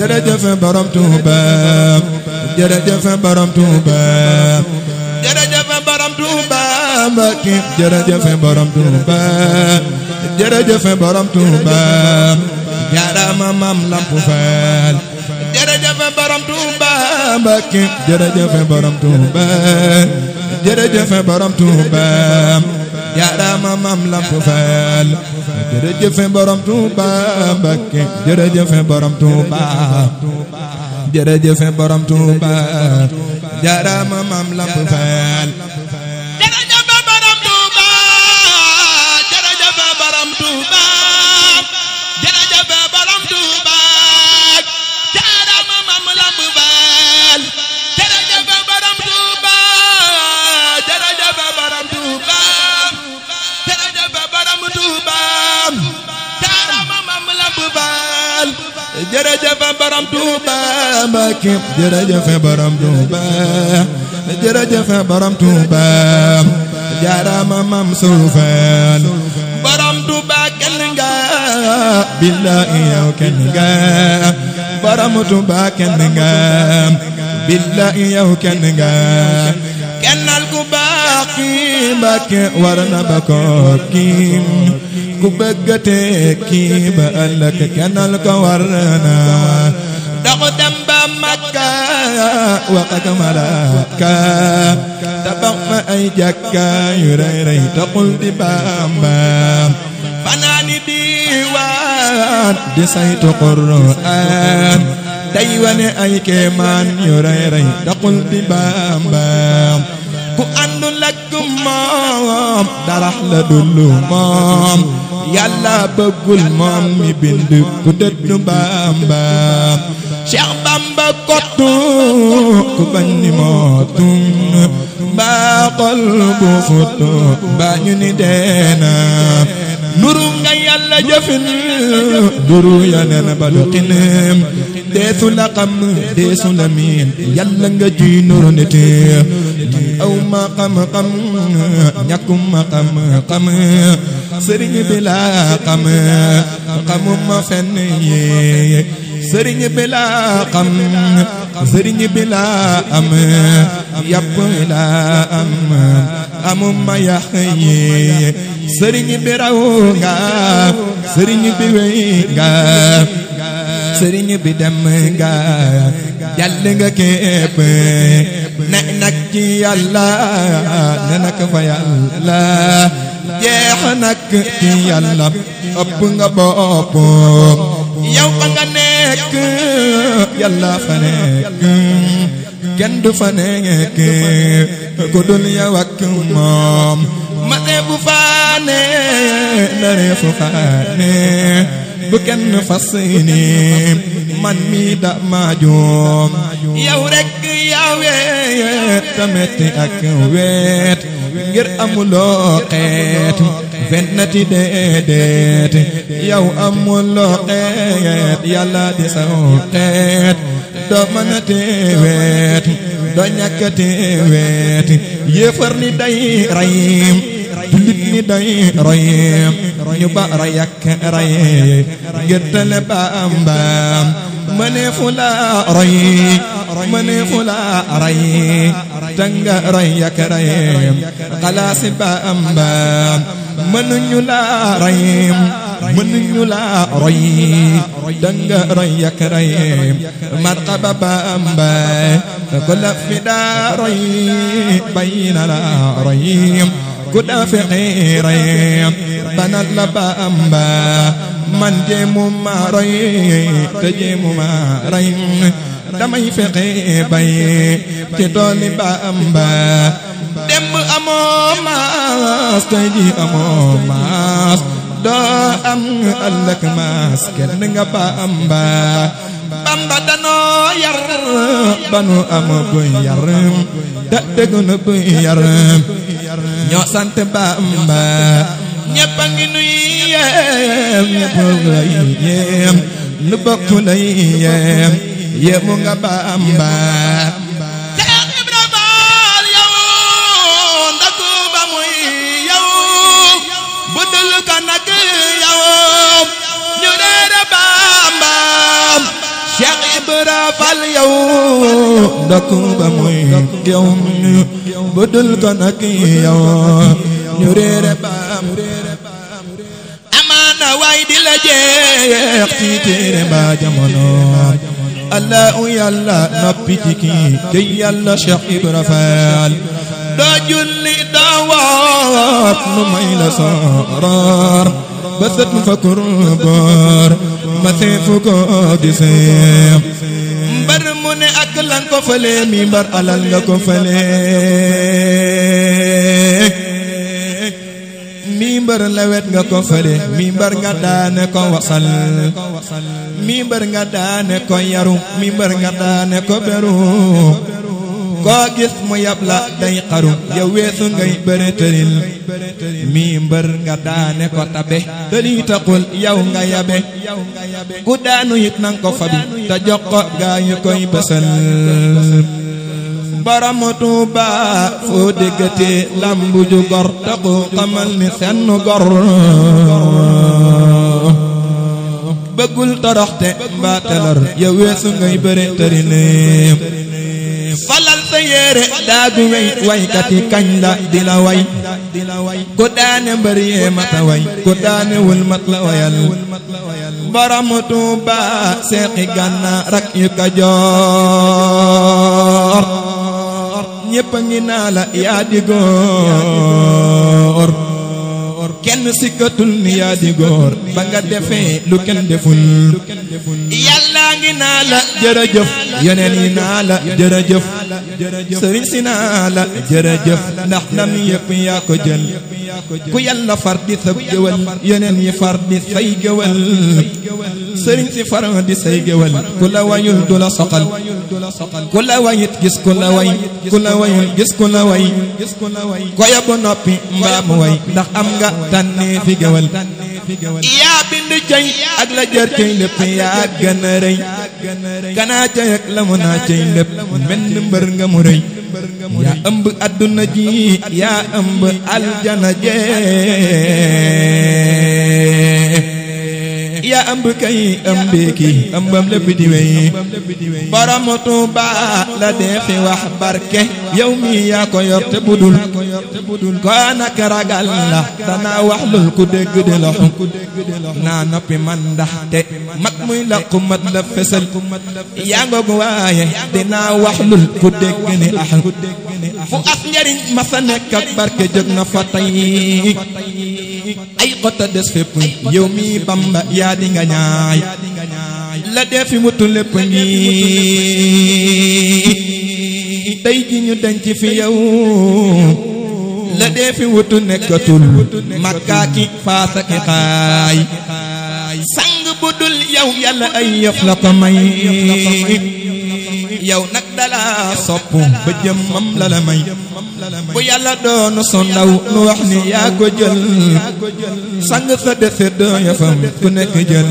jërëjëf borom Touba jërëjëf borom Touba jërëjëf borom Touba Mbacké jërëjëf borom Touba jërëjëf borom Touba jaarama Maam Lamp Fall jërëjëf borom Touba Mbacké jërëjëf borom Touba jërëjëf borom Touba jaarama Maam Lamp Fall jërëjëf borom Touba Mbacké jërëjëf borom Touba jërëjëf borom Touba jaarama Maam Lamp Fall jërëjëf borom Touba jërëjëf borom Touba jërëjëf borom Touba jaarama Maam Lamp Fall jërëjëf borom Touba jërëjëf borom Touba jërëjëf borom Touba jaarama Maam Lamp Fall jërëjëf borom Touba Mbacké jërëjëf borom Touba jërëjëf borom Touba jaarama Maam Sow Fall borom Touba kenn nga billahi yow kenn nga borom Touba kenn nga billahi yow kenn nga kennal ku baax ki Mbacké war na ba ko ki ku bëgg tekki ba ëllëg kennal ko war na dox dem ba Makka wax ak malaaka tabax fa ay jàkka yu rëy rëy taxul di Bamba fanaani diwaan di saytu Qur'aan day wane ay kéemaan yu rëy rëy taxul di Bamba ku àndul ak moom darax la dullu moom Yàlla bëggul moom mi bind ku dëddu Bamba Cheikh Bamba kottu ku bañ ni mootu mbaa xol bu futu mbaa ñu ni deena nuru nga Yàlla jëfin duru yeneen ba doxinem deesu la xam deesu la miin Yàlla nga ji nuru nit aw ma xam-xam ñàkkuma xam-xam sëriñ bi laa xam xamuma fenn yee sëriñ bi laa xam sëriñ bi laa am yàpp laa am amuma yàq yee sëriñ bi raw nga sëriñ bi wey nga sëriñ bi dem nga jàll nga képp ne nag ci Yàlla ne nag fa Yàlla jeex nag ci Yàlla ëpp nga bopp yow fa nga nekk Yàlla fa nekk kenn du fa nekk ku dul yow ak moom ma ne bu faane na reefu faane bu kenn fas ni man mi da ma joom yow rek yaa weet tamit ak weet ngir amuloo xeet fennati déedéet yow amuloo xeet Yàlla di saw xeet doo mën a teeweet doo ñàkk a teeweet yéefar ni day rayim jullit ni day royim ñu ba rayak ray ngir tele Bamba mëneefu la roy mëneefu la ray tanga rayak ray xalaasi Bamba mënuñu la rayim mënuñu la roy tanga rayak ray martaba Bamba ko la fi daa roy bayna la royim ku daa fexe rey banal la Bamba man jéemu ma roy te jéemu ma rey damay fexe bay ci tooli Bamba démb amoo maas tey ji amoo maas doo am ëllëg maas kenn nga Bamba Bamba danoo yar banu am buy yar da déggu na buy yar ñoo sant Bamba ñëpp a ngi nuy yem ñëpp lay yem nu bokk lay yem yemu nga Bamba Cheikh Ibra Fall yow ndaku ba muy yow budul ko nag yow ñu reere Bamba Cheikh Ibra Fall yow ndokk ba muy yow budul ko nag yow ñu réere baam amaana waay di la jeex ci téere ba jamono Allahu yàlla noppi ci kii te yàlla Cheikh Ibra Fall doo julli doo woor nu may la sooroor ba sët fa kurboor ma seefu ko gisee mbar mu ne ak lan ko fële mi mbar alal nga ko fële mi mbar lewet nga ko fële mi mbar nga daane ko wasal mi mbar nga daane ko yaru mi mbar nga daane ko beru koo gis mu yab la day xaru yow weesu ngay bëre tëril mi mbër nga daane ko tabe tëli taxul yow nga yabe ku daanu it nang ko fabi te jox ko gaa yu koy bësal borom Tuuba foo déggatee lambu ju gor taxu xamal ni senn gor bëggul toroxte mbaa telor yow weesu ngay bëre tëril falal sa yére daagu wey waykat yi kañ la di la way ku daane mbër yee mata way ku daane wul mat la wayal borom Tuuba seexi Gànnaar rak yu Kajoor ñépp a ngi naa la yaa di góor kenn sikkatul ni yaa di góor ba nga defee lu kenn deful yàlla ngi naa la jërëjëf yeneen yi naa la jërëjëf sëriñ si naa la jërëjëf ndax ndam yëpp yaa ko jël ku yàlla far di sa géwal yeneen yi far di say géwal sëriñ si far di say géwal ku la wayul du la soxal ku la wayit gis ku la way ku la wayul gis ku la way ko yóbbu noppi mbaa mu way ndax am nga tànnee fi géwal yaa bind cëy ak la jër cëy lépp yaa gën a rëy kanaa cëy ak la mu naa cëy lépp menn mbër nga mu rëy yaa ëmb adduna ji yaa ëmb aljana jee yaa ëmb kay ëmbee kii ëmbam lépp di wey borom Tuuba la dee fi wax barke yow mi yaa ko yor te budul koo nak ragal la danaa wax lul ku dégg di loxu naa noppi man ndaxte mag muy la ku mat la fesal yaa ngoog waaye dinaa wax lul ku dégg ni ax fu as njariñ ma sa nekk ak barke jóg na fa tey ay xota des fépp yow mi Bamba yaa di nga ñaay la dee fi mutu lépp ngi tey ji ñu denc fi yow la dee fi wutu nekkatul makkaaki faasaki xaay sang bu dul yow yàlla ay yëf la ko may yow nag dala sopp ba jëmmam la la may bu yàlla doonu so ndaw nu wax ni yaa ko jël sang sa dese doo yëfam ku nekk jël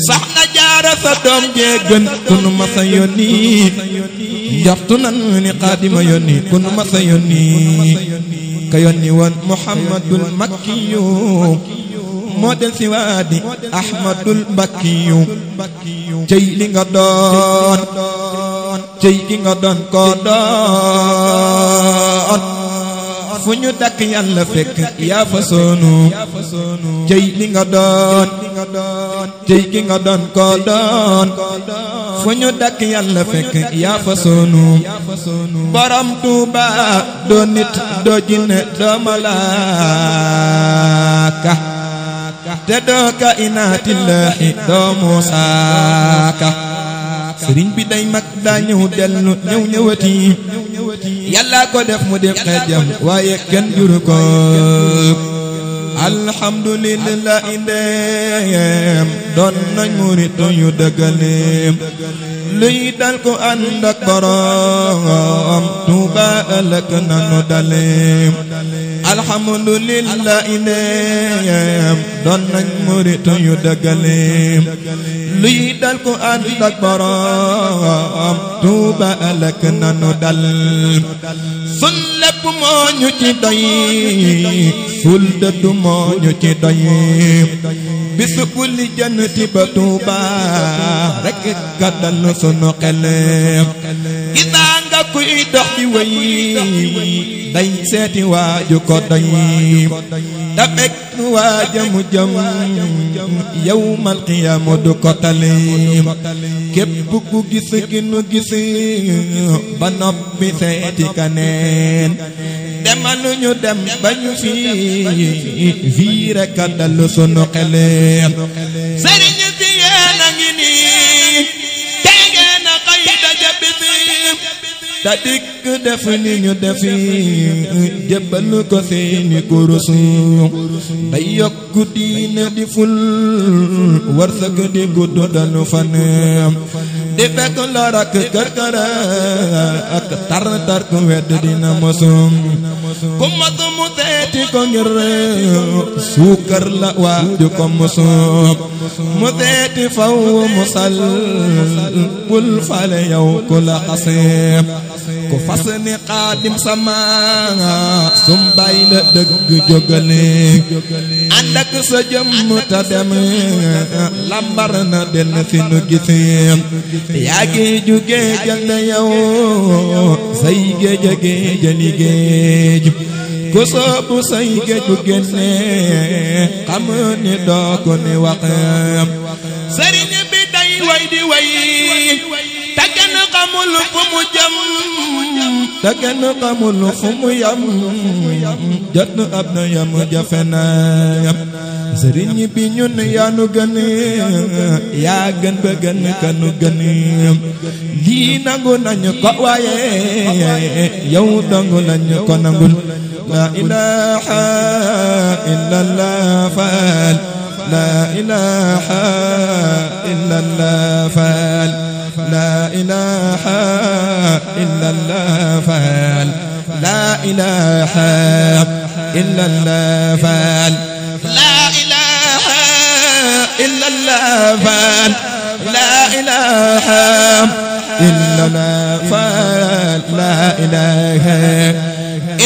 Soxna Jaara sa doom jee gën ku nu ma sa yónni njortu nan ni Xaadima yónni ku nu ma sa yónni ka yónni woon Muhammadul Makkiyu moo del si waadi Ahmadul Bakkiyu cey li nga doon cey ki nga doon ko doon fu ñu dakk yàlla fekk yaa fa soonu cey li nga doon cey ki nga doon ko doon fu ñu dakk yàlla fekk yaa fa soonu borom Tuuba doo nit doo jinne doo malaaka te doo ka inaatillaahi doo muusaaka sëriñ bi day mag daa ñëw dellu ñëwati yàlla ko def mu def xeejam waaye kenn juru ko alhamdulillah indeem doon nañ murit yu dëggaleem luy dal ko ànd ak borom Tuuba ëllëg nanu daleem alhamdulillah indeem doon nañ murit yu dëggaleem luy dal ko ànd ak borom Tuuba ëllëg nanu dal sun lépp moo ñu ci doy ful dëddu moo ñu ci doy bisu li jannati ba Tuuba rek gàddal sunu xel gisaa nga kuy dox di way day seeti waaju ko doy da fekk waaja mu jëm yawmal qiyaama du ko tali képp ku gis gi nu gis ba noppi seeti kaneen demal ñu dem ba ñu fii rek a dal sunu xel sëriñ si yéen a ngi nii tege na xëy daja bisi ta dikk def ni ñu defi jébbal ko seeni kurus day yokku diine di ful wërsëg di gudd dalu fan di fekk lor ak kër ak tar ku wedd dina mosum ku mosu mu seeti ko ngir suukar la waaju ko mosum mu seeti faw mu sal bul fale yow ku la xasee ku fas ni xaadim sama sumbay la dëgg jógale ànd ak sa jëm ta dem lambar na del si nu gisee yaa ngi jóge jël na yow say géej a géej a liggéey ku soobu say géej bu génne xam ni doo ko ni wax sëriñ bi day way di way te kenn xamul fu mu jëm te kenn xamul fu mu yam jot na ab na yam jafe na sëriñ bi ñun yaa nu gën yaa gën ba gën ka nu gën lii nangu nañu ko waaye yow dangu lañu ko nangul la ilaha illallah faal la ilaha illallah faal la ilaha illallah faal la ilaha illallah faal la ilaha illallah faal la ilaha illallah faal la ilaha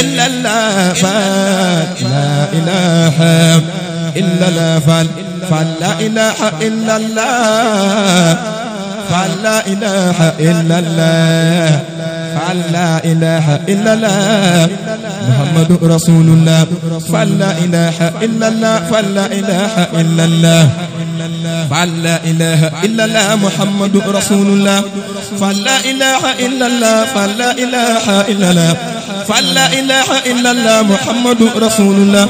illallah faal la ilaha illallah faal la ilaha illallah فلا إله إلا الله فلا إله إلا الله محمد رسول الله فلا إله إلا الله فلا إله إلا الله فلا إله إلا الله محمد رسول الله فلا إله إلا الله فلا إله إلا الله فلا إله إلا الله محمد رسول الله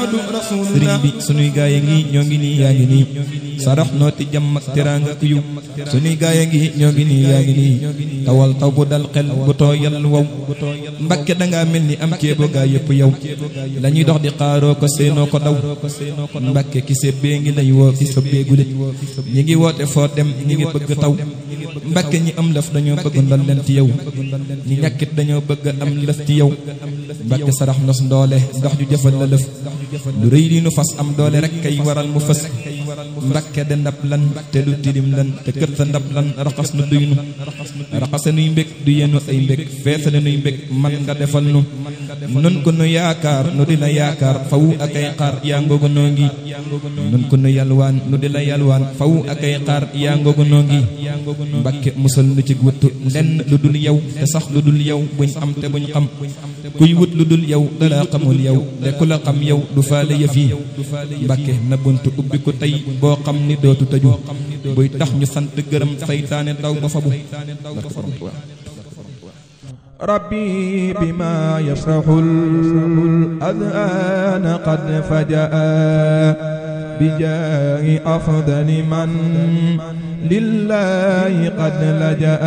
sëriñ bi sunuy gaay ngi ñoo ngi nii yaa ngi nii sarax nooti jàmm ak teraanga ku yiw sunuy gaay ngi ñoo ngi nii yaa ngi nii tawal taw bu dal xel bu tooyal wow Mbakke dangaa mel ni am ceebo gaa yëpp yow lañuy dox di xaaroo ko seenoo ko daw Mbakke ki sebbee ngi lay woo fi sobbeegulit ñi ngi woote foo dem ñi ngi bëgg taw Mbakke ñi am lëf dañoo bëgg ndol leen ci yow ñi ñàkkit dañoo bëgg am lëf ci yow Mbakke sarax nos ndoole ndox ju jëfal la lëf lu rëy li nu fas am doole rek kay waral mu fës Mbakke de ndab lan te du tilim lan te kër sa ndab lan raxas nu duy nu raxase nuy mbég du yenu ay mbég feesale nuy mbég man nga defal nu nun ko nu yaakaar nu di la yaakaar faw ak ay xaar yaa ngoogu noo ngi nun ko nu yalwaan nu di la yalwaan faw ak ay xaar yaa ngoogu noo ngi Mbakke musal nu ci wuttu lenn lu dul yow te sax lu dul yow buñ am te buñ xam kuy wut lu dul yow dala xamul yow te ku la xam yow du faale yëf yi Mbakke na buntu ubbi ko tey boo xam ni dootu tëju buy tax ñu sant gërëm saytaane daw ba fabu ربي بما يفرح الأذان قد فجأ بجاه أفضل من لله قد لجأ